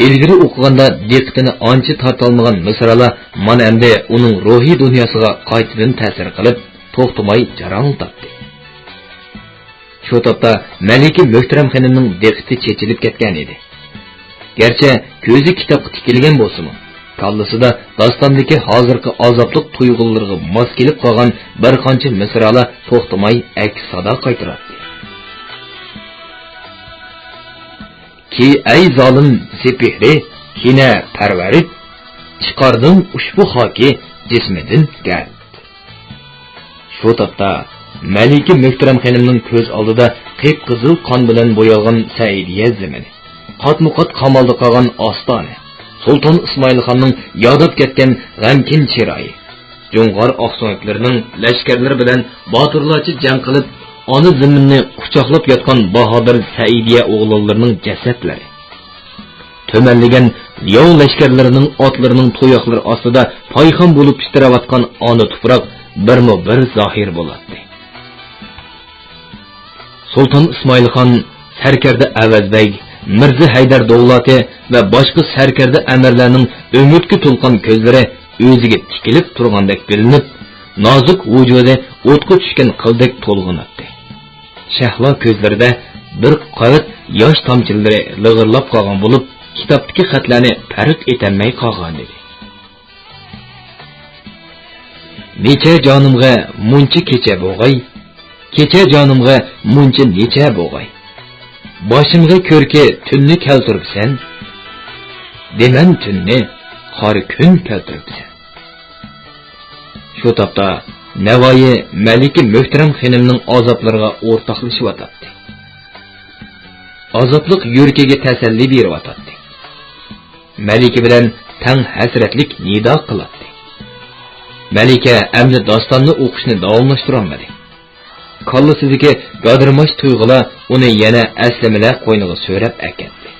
ئىلگىرى ئوقۇغاندا دىققىتىنى ئانچە تارتالمىغان مىسرالار مانا ئەمدى ئۇنىڭ روھىي دۇنياسىغا قايتىدىن تەسىر قىلىپ، توختىماي جاراڭلىتاتتى. شۇ تاپتا مەلىكە مۆھتەرەم خېنىمنىڭ دىققىتى چېچىلىپ كەتكەن ئىدى. گەرچە كۆزى كىتابقا تىكىلگەن بولسىمۇ، كاللىسىدا داستاندىكى ھازىرقى ئازابلىق تۇيغۇلىرىغا ماس كېلىپ قالغان بىر قانچە مىسرالار توختىماي ئەكس سادا قايتۇراتتى. كى ئەي زالىم سېپىھرى، كىنە پەرۋەرىت، چىقاردىڭ ئۇشبۇ خاكى جىسمىدىن گەرد. شۇ تاپتا مەلىكە مۆھتەرەم خېنىمنىڭ كۆز ئالدىدا قىپقىزىل قان بىلەن بويالغان سەئىدىيە زېمىنى، قاتمۇقات قامالدا قالغان ئاستانە، سۇلتان ئىسمائىل خاننىڭ ياداپ كەتكەن غەمكىن چىرايى، جۇڭغار ئاقسۆڭەكلىرىنىڭ لەشكەرلىرى بىلەن باتۇرلارچە جەڭ قىلىپ، ئانا زېمىننى قۇچاقلاپ ياتقان باھادىر سەئىدىيە ئوغلانلىرىنىڭ جەسەتلىرى، تۈمەنلىگەن ياۋ لەشكەرلىرىنىڭ ئاتلىرىنىڭ تۇياقلىرى ئاستىدا پايخان بولۇپ تىترەۋاتقان ئانا تۇپراق بىرمۇ بىر زاھىر بولاتتى. سۇلتان ئىسمائىل خان، سەركەردە ئەۋەز بەگ، مىرزا ھەيدەر دوغلاتى ۋە باشقا سەركەردە ئەمىرلەرنىڭ ئۈمىدكە تولغان كۆزلىرى ئۆزىگە تىكىلىپ تۇرغاندەك بىلىنىپ، نازۇك ۋۇجۇدى ئوتقا چۈشكەن قىلدەك تولغىناتتى. شەھلا كۆزلىرىدە بىر قەۋەت ياش تامچىلىرى لىغىرلاپ قالغان بولۇپ، كىتابتىكى خەتلەرنى پەرق ئېتەلمەي قالغان ئىدى. نېچە جانىمغا مۇنچە كېچە بوغاي، كېچە جانىمغا مۇنچە نېچە بوغاي. باشىمغا كۆركى تۈننى كەلتۈرۈپسەن، دېمەن تۈننى قارا كۈن كەلتۈرۈپسەن. شۇ تاپتا نەۋايى مەلىكە مۆھتەرەم خېنىمنىڭ ئازابلىرىغا ئورتاقلىشىۋاتاتتى. ئازابلىق يۈرىكىگە تەسەللى بېرىۋاتاتتى. مەلىكە بىلەن تەڭ ھەسرەتلىك نىدا قىلاتتى. مەلىكە ئەمدى داستاننى ئوقۇشنى داۋاملاشتۇرالمىدى. كاللىسىدىكى گادىرماش تۇيغۇلار ئۇنى يەنە ئەسلىمىلەر قوينىغا سۆرەپ ئەكەتتى.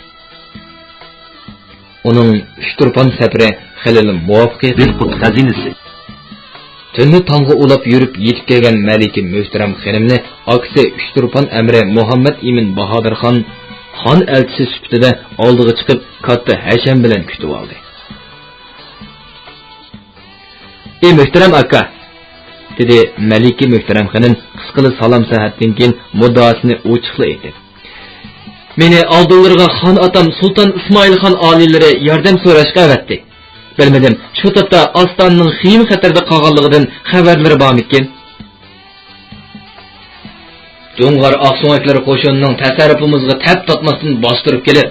ئۇنىڭ ئۇچتۇرپان سەپىرى خېلىلا مۇۋەپپەقىيەتلىك بولدى. خەزىنىسى. تۈننى تاڭغا ئۇلاپ يۈرۈپ يېتىپ كەلگەن مەلىكە مۆھتەرەم خېنىمنى ئاكىسى ئۇچتۇرپان ئەمىرى مۇھەممەد ئىمىن باھادىرخان خان ئەلچىسى سۈپىتىدە ئالدىغا چىقىپ، كاتتا ھەشەم بىلەن كۈتۈۋالدى. «ئى مۆھتەرەم ئاكا!» دېدى مەلىكە مۆھتەرەم خېنىم قىسقىلا سالام سەھەتتىن كېيىن مۇددىئاسىنى ئوچۇقلا ئېيتىپ. «مېنى ئالدىلىرىغا خان ئاتام سۇلتان ئىسمائىل خان ئالىيلىرى ياردەم سوراشقا ئەۋەتتى. بىلمىدىم، شۇ تاپتا ئاستانىنىڭ خېيىم خەتەردە قالغانلىقىدىن خەۋەرلىرى بارمىكىن؟» جۇڭغار ئاقسۆڭەكلىرى قوشۇنىنىڭ تەسەررۇپىمىزغا تەپ تارتماستىن باستۇرۇپ كېلىپ،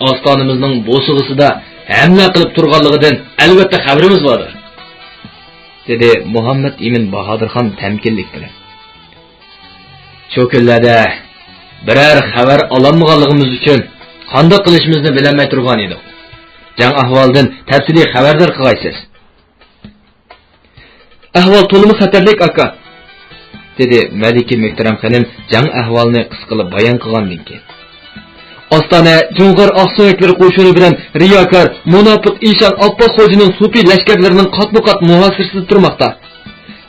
ئاستانىمىزنىڭ بوسۇغىسىدا ھەملە قىلىپ تۇرغانلىقىدىن ئەلۋەتتە خەۋىرىمىز باردۇر، دېدى مۇھەممەد ئىمىن باھادىرخان تەمكىنلىك بىلەن. شۇ كۈنلەردە بىرەر خەۋەر ئالالمىغانلىقىمىز ئۈچۈن قانداق قىلىشىمىزنى بىلەلمەي تۇرغان ئىدۇق. جەڭ ئەھۋالىدىن تەپسىلىي خەۋەردار قىلغايسىز. ئەھۋال تولىمۇ خەتەرلىك، ئاكا، دېدى مەلىكە مۆھتەرەم خېنىم جەڭ ئەھۋالىنى قىسقىلا بايان قىلغاندىن كېيىن. ئاستانە جۇڭغار ئاقسۆڭەكلىرى قوشۇنى بىلەن رىياكار، مۇناپىق ئىشان ئاپپاق خوجىنىڭ سۇپى لەشكەرلىرىنىڭ قاتمۇ قات مۇھاسىرىسىدە تۇرماقتا.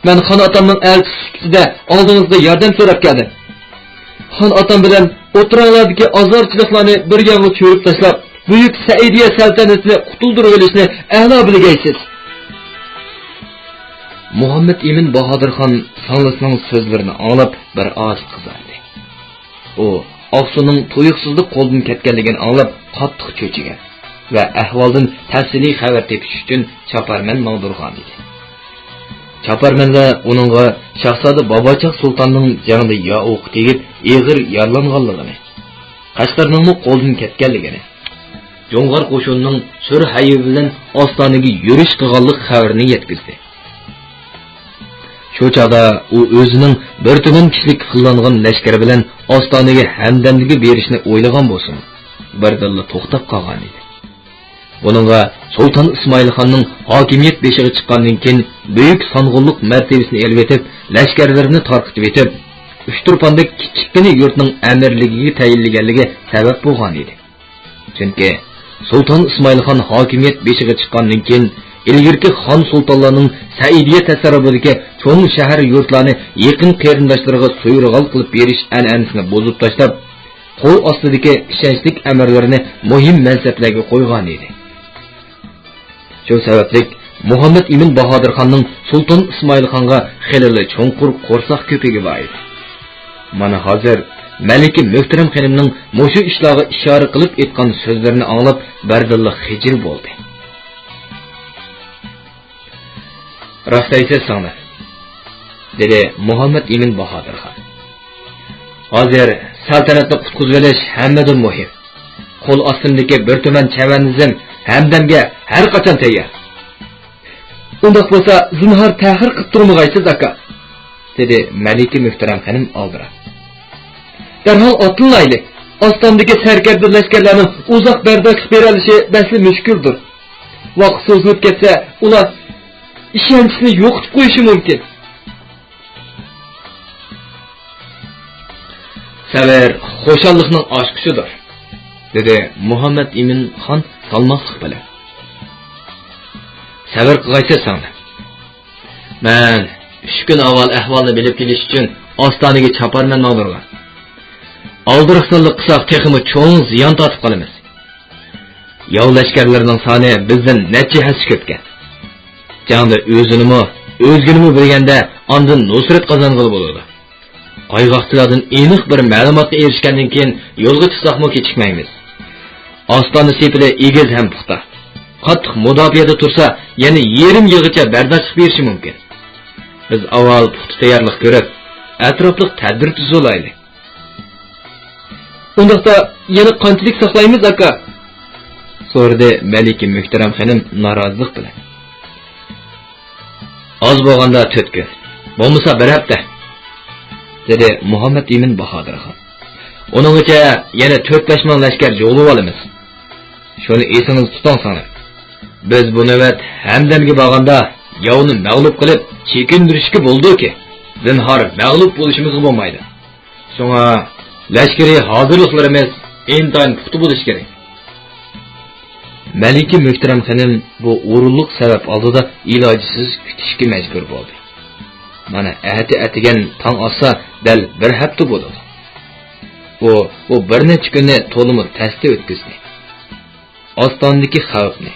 مەن خان ئاتامنىڭ ئەلچىسى سۈپىتىدە ئالدىڭىزغا ياردەم سوراپ كەلدىم. خان ئاتام بىلەن ئوتتۇراڭلاردىكى ئازارچىلىقلارنى بىر يانغا چۆرۈپ تاشلاپ، بۈيۈك سەئىدىيە سەلتەنىتىنى قۇتۇلدۇرۇۋېلىشنى ئەلا بىلگەيسىز. مۇھەممەد ئىمىن باھادىرخان ساڭلىسىنىڭ سۆزلىرىنى ئاڭلاپ بىر ئاز قىزاردى. ئۇ ئاقسۇنىڭ تۇيۇقسىزلا قولدىن كەتكەنلىكىنى ئاڭلاپ قاتتىق چۆچۈگەن ۋە ئەھۋالدىن تەپسىلىي خەۋەر تېپىش ئۈچۈن چاپارمەن ماڭدۇرغانىدى. چاپارمەنلەر ئۇنىڭغا شاھزادە باباچاق سۇلتاننىڭ جەڭدە ياۋۇققا تېگىپ ئېغىر يارىلانغانلىقىنى، قەشقەرنىڭمۇ قولدىن كەتكەنلىكىنى، جۇڭغار قوشۇنىنىڭ سۈر ھەيۋە بىلەن ئاستانىگە يۈرۈش قىلغانلىق خەۋىرىنى يەتكۈزدى. شۇ چاغدا ئۇ ئۆزىنىڭ بىر تۈمەن كىشىلىك قىللانغان لەشكىرى بىلەن ئاستانىگە ھەمدەملىككە بېرىشنى ئويلىغان بولسىمۇ، بىردىنلا توختاپ قالغانىدى. بۇنىڭغا سۇلتان ئىسمائىل خاننىڭ ھاكىمىيەت بېشىغا چىققاندىن كېيىن بۈيۈك سانغۇنلۇق مەرتىۋىسىنى ئېلىۋېتىپ، لەشكەرلىرىنى تارقىتىۋېتىپ، ئۇچتۇرپاندەك كىچىككىنە يۇرتنىڭ ئەمىرلىكىگە تەيىنلىگەنلىكى سەۋەب بولغانىدى. چۈنكى سۇلتان ئىسمائىل خان ھاكىمىيەت بېشىغا چىققاندىن كېيىن، ئىلگىرىكى خان سۇلتانلارنىڭ سەئىدىيە تەسەررۇپىدىكى چوڭ شەھەر يۇرتلارنى يېقىن قېرىنداشلىرىغا سۇيرۇغال قىلىپ بېرىش ئەنئەنىسىنى بۇزۇپ تاشلاپ، قول ئاستىدىكى ئىشەنچلىك ئەمىرلىرىنى مۇھىم مەنسەپلەرگە قويغانىدى. شۇ سەۋەبلىك مۇھەممەد ئىمىن باھادىرخاننىڭ سۇلتان ئىسمائىل خانغا خېلىلا چوڭقۇر قورساق كۆپۈكى بار ئىدى. مانا ھازىر مەلىكە مۆھتەرەم خېنىمنىڭ مۇشۇ ئىشلارغا ئىشارە قىلىپ ئېيتقان سۆزلىرىنى ئاڭلاپ بەردىنلا خىجىل بولدى. راست دەيسىز سىڭلىم، دېدى مۇھەممەد ئىمىن باھادىرخان. ھازىر سەلتەنەتنى قۇتقۇزۇۋېلىش ھەممىدىن مۇھىم. قول ئاستىمدىكى بىر تۈمەن چەۋەندىزىم ھەمدەمگە ھەر قاچان تەييار. ئۇنداق بولسا زىنھار تەخىر قىلىپ تۇرمىغايسىز، ئاكا، دېدى مەلىكە مۆھتەرەم خېنىم ئالدىراپ. دەرھال ئاتلىنايلى. ئاستامدىكى سەركەردە لەشكەرلەرنىڭ ئۇزاق بەرداشلىق بېرەلىشى بەسلا مۈشكۈلدۇر. ۋاقىت سوزۇلۇپ كەتسە، ئۇلار ئىشەنچنى يوقىتىپ قويۇشى مۇمكىن. سەۋر خۇشاللىقنىڭ ئاچقۇچىدۇر، دېدى مۇھەممەد ئىمىن خان سالماقلىق بىلەن. سەۋر قىلغايسىز سىڭلىم. مەن ئۈچ كۈن ئاۋۋال ئەھۋالنى بىلىپ كېلىش ئۈچۈن ئاستانىگە چاپارمەن ماڭدۇرغان. ئالدىراقسانلىق قىلساق تېخىمۇ چوڭ زىيان تارتىپ قالىمىز. ياۋ لەشكەرلىرىنىڭ سانى بىزدىن نەچچە ھەسسە كۆپكەن. جەڭدە ئۆزىنىمۇ، ئۆزگىنىمۇ بىلگەندە ئاندىن نۇسرەت قازانغىلى بولىدۇ. قايغاقچىلاردىن ئېنىق بىر مەلۇماتقا ئېرىشكەندىن كېيىن يولغا چىقساقمۇ كېچىكمەيمىز. ئاستانە سېپىلى ئېگىز ھەم پۇختا. قاتتىق مۇداپىئەدە تۇرسا يەنە يېرىم يىلغىچە بەرداشلىق بېرىشى مۇمكىن. بىز ئاۋۋال پۇختا تەييارلىق كۆرۈپ، ئەتراپلىق تەدبىر تۈزۈۋالايلى. ئۇنداقتا يەنە قانچىلىك ساقلايمىز، ئاكا؟ سورىدى مەلىكە مۆھتەرەم خېنىم نارازىلىق بىلەن. ئاز بولغاندا تۆت كۈن، بولمىسا بىر ھەپتە، دېدى مۇھەممەد ئىمىن باھادىرغا. ئۇنىڭغىچە يەنە تۆت-بەش مىڭ لەشكەر جۇغلىۋالىمىز. شۇنى ئېسىڭىزدە تۇتۇڭ سىڭلىم. بىز بۇ نۆۋەت ھەمدەمگە بارغاندا ياۋنى مەغلۇپ قىلىپ چېكىندۈرۈشكە بولىدۇكى. زىنھار مەغلۇپ بولۇشىمىزغا بولمايدۇ. شۇڭا لەشكىرىي ھازىرلىقلىرىمىز ئىنتايىن پۇختا بولۇشى كېرەك. مەلىكە مۆھتەرەم خېنىم بۇ ئورۇنلۇق سەۋەب ئالدىدا ئىلاجسىز كۈتۈشكە مەجبۇر بولدى. مانا، ئەتە ئەتىگەن تاڭ ئاتسا، دەل بىر ھەپتە بولىدۇ. ئۇ، ئۇ بىر نەچچە كۈننى تولىمۇ تەستە ئۆتكۈزدى. ئاستانىدىكى خەۋپنى،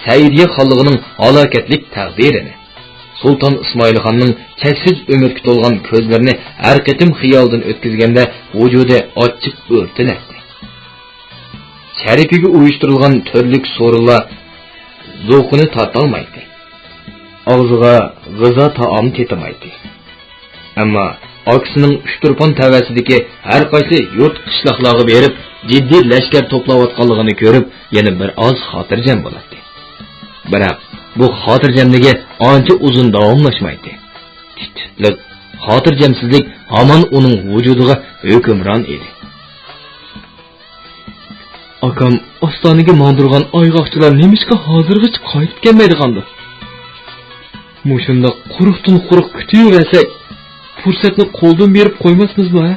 سەئىدىيە خانلىقىنىڭ ھالاكەتلىك تەقدىرىنى، سۇلتان ئىسمائىل خاننىڭ چەكسىز ئۈمىدكە تولغان كۆزلىرىنى ھەر قېتىم خىيالىدىن ئۆتكۈزگەندە، ۋۇجۇدى ئاچچىق ئۆرتىنەتتى. شەرىپىگە ئۇيۇشتۇرۇلغان تۈرلۈك سورۇنلار زوقىنى تارتالمايتتى. ئاغزىغا غىزا تائام تېتىمايتتى. ئەمما ئاكىسىنىڭ ئۇچتۇرپان تەۋەسىدىكى ھەر قايسى يۇرت، قىشلاقلارغا بېرىپ، جىددىي لەشكەر توپلاۋاتقانلىقىنى كۆرۈپ، يەنە بىر ئاز خاتىرجەم بولاتتى. بىراق، بۇ خاتىرجەملىكى ئانچە ئۇزۇن داۋاملاشمايتتى. تىت-تىتلىق، خاتىرجەمسىزلىك ھامان ئۇنىڭ ۋۇجۇدىغا ھۆكۈمران ئىدى. ئاكام ئاستانىگە ماڭدۇرغان ئايغاقچىلار نېمىشقا ھازىرغىچە قايتىپ كەلمەيدىغاندۇ؟ مۇشۇنداق قۇرۇقتىن قۇرۇق كۈتۈۋەرسەك، پۇرسەتنى قولدىن بېرىپ قويماسمىزمۇ، ھە؟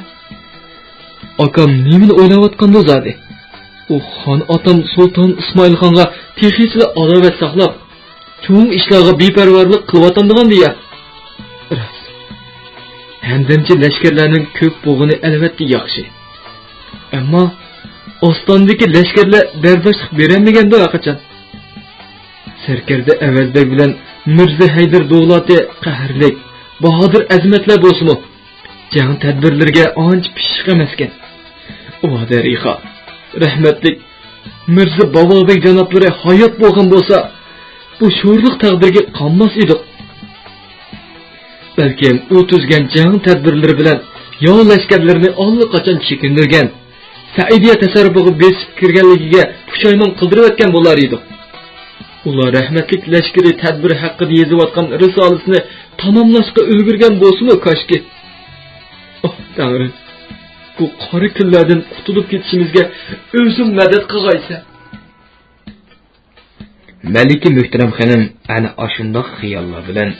ئاكام نېمىنى ئويلاۋاتقاندۇ زادى؟ ئۇ خان ئاتام سۇلتان ئىسمائىل خانغا تېخىچىلا ئاداۋەت ساقلاپ، چوڭ ئىشلارغا بىپەرۋالىق قىلىۋاتامدىغاندۇ يا؟ راست. ھەمدەمچى لەشكەرلەرنىڭ كۆپ بولغىنى ئەلۋەتتە ياخشى. ئەمما ئاستانىدىكى لەشكەرلەر بەرداشلىق بېرەلمىگەندۇ ھەرقاچان؟ سەركەردە ئەۋەز بەگ بىلەن مىرزا ھەيدەر دوغلاتى قەھەرلىك، باھادىر ئەزىمەتلەر بولسىمۇ، جەڭ تەدبىرلىرىگە ئانچە پىششىق ئەمەسكەن. ۋا دەرىخا، رەھمەتلىك مىرزا باۋاۋى جانابلىرى ھايات بولغان بولسا، بۇ شورلۇق تەقدىرگە قانماس ئىدۇق. بەلكىم ئۇ تۈزگەن جەڭ تەدبىرلىرى بىلەن ياۋ لەشكەرلىرىنى ئاللىقاچان چېكىندۈرگەن، سەئىدىيە تەسەررۇپىغا بېسىپ كىرگەنلىكىگە پۇشايمان قىلدۇرۇۋەتكەن بولار ئىدۇق. ئۇلار رەھمەتلىك لەشكىرىي تەدبىر ھەققىدە يېزىۋاتقان رىسالىسىنى تاماملاشقا ئۈلگۈرگەن بولسىمۇ كاشكى. ئاھ، تەڭرىم، بۇ قارا كۈنلەردىن قۇتۇلۇپ كېتىشىمىزگە ئۆزۈڭ مەدەت قىلغايسەن. مەلىكە مۆھتەرەم خېنىم ئەنە ئاشۇنداق خىياللار بىلەن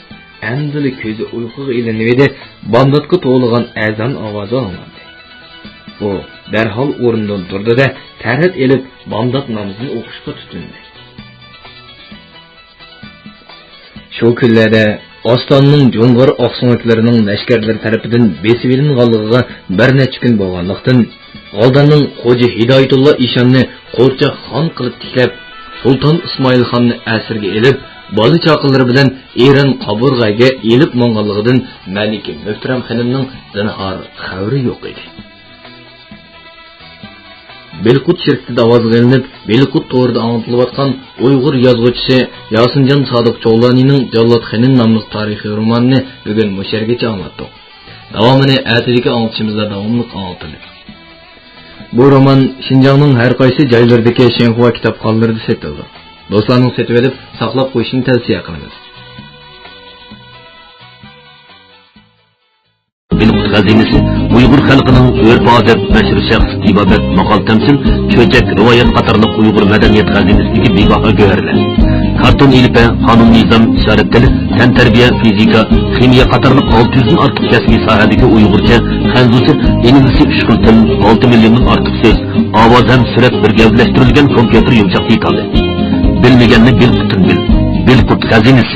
ئەمدىلا كۆزى ئۇيقۇغا ئىلىنىۋىدى، بامداتقا توۋلىغان ئەزان ئاۋازى ئاڭلاندى. ئۇ دەرھال ئورنىدىن تۇردى-دە، تەرەت ئېلىپ، بامدات نامىزىنى ئوقۇشقا تۇتۇندى. شۇ كۈنلەردە ئاستانىنىڭ جۇڭغار ئاقسۆڭەكلىرىنىڭ لەشكەرلىرى تەرىپىدىن بېسىۋېلىنغانلىقىغا بىر نەچچە كۈن بولغانلىقتىن، غالدارنىڭ خوجا ھىدايىتۇللا ئىشاننى قورچاق خان قىلىپ تىكلەپ، سۇلتان ئىسمائىل خاننى ئەسىرگە ئېلىپ، بالا-چاقىلىرى بىلەن ئېرەن قابۇرغەگە ئېلىپ ماڭغانلىقىدىن مەلىكە مۆھتەرەم خېنىمنىڭ زىنھار خەۋىرى يوق ئىدى. بېلىققۇت شىركىتىدە ئاۋازغا ئېلىنىپ، بېلىققۇت تورىدا ئاڭلىتىلىۋاتقان ئۇيغۇر يازغۇچىسى ياسىنجان سادىق چوغلانىنىڭ جاللات خېنىم ناملىق تارىخىي رومانىنى بۈگۈن مۇشۇ يەرگىچە ئاڭلاتتۇق. داۋامىنى ئەتىدىكى ئاڭلىتىشىمىزدا داۋاملىق ئاڭلىتىمىز. بۇ رومان شىنجاڭنىڭ ھەر قايسى جايلىرىدىكى شىنخۇا كىتابخانىلىرىدا سېتىلىدۇ. دوستلارنىڭ سېتىۋېلىپ، ساقلاپ قويۇشىنى تەۋسىيە قىلىمىز. بېلىققۇت خەزىنىسى ئۇيغۇر خەلقىنىڭ ئۆرپ-ئادەت، بەشىر شەخس، تېبابەت، ماقال-تەمسىل، چۆچەك، رىۋايەت قاتارلىق ئۇيغۇر مەدەنىيەت خەزىنىسىدىكى بىباھا گۆھەرلەر. كارتون ئېلىپبە، قانۇن-نىزام، ئىشارەت تىلى، تەنتەربىيە، فىزىكا، خىمىيە قاتارلىق ئالتە يۈزدىن ئارتۇق كەسپىي ساھەدىكى ئۇيغۇرچە، خەنزۇسى، ئىنگلىزچە ئۈچ خىل تىل، ئالتە مىليوندىن ئارتۇق سۆز، ئاۋاز ھەم سۈرەت بىر گەۋدىلەشتۈرۈلگەن كومپيۇتېر يۇمشاق دېتالى. بىلمىگەننى بېلىققۇتتىن بىل. بېلىققۇت خەزىنىسى.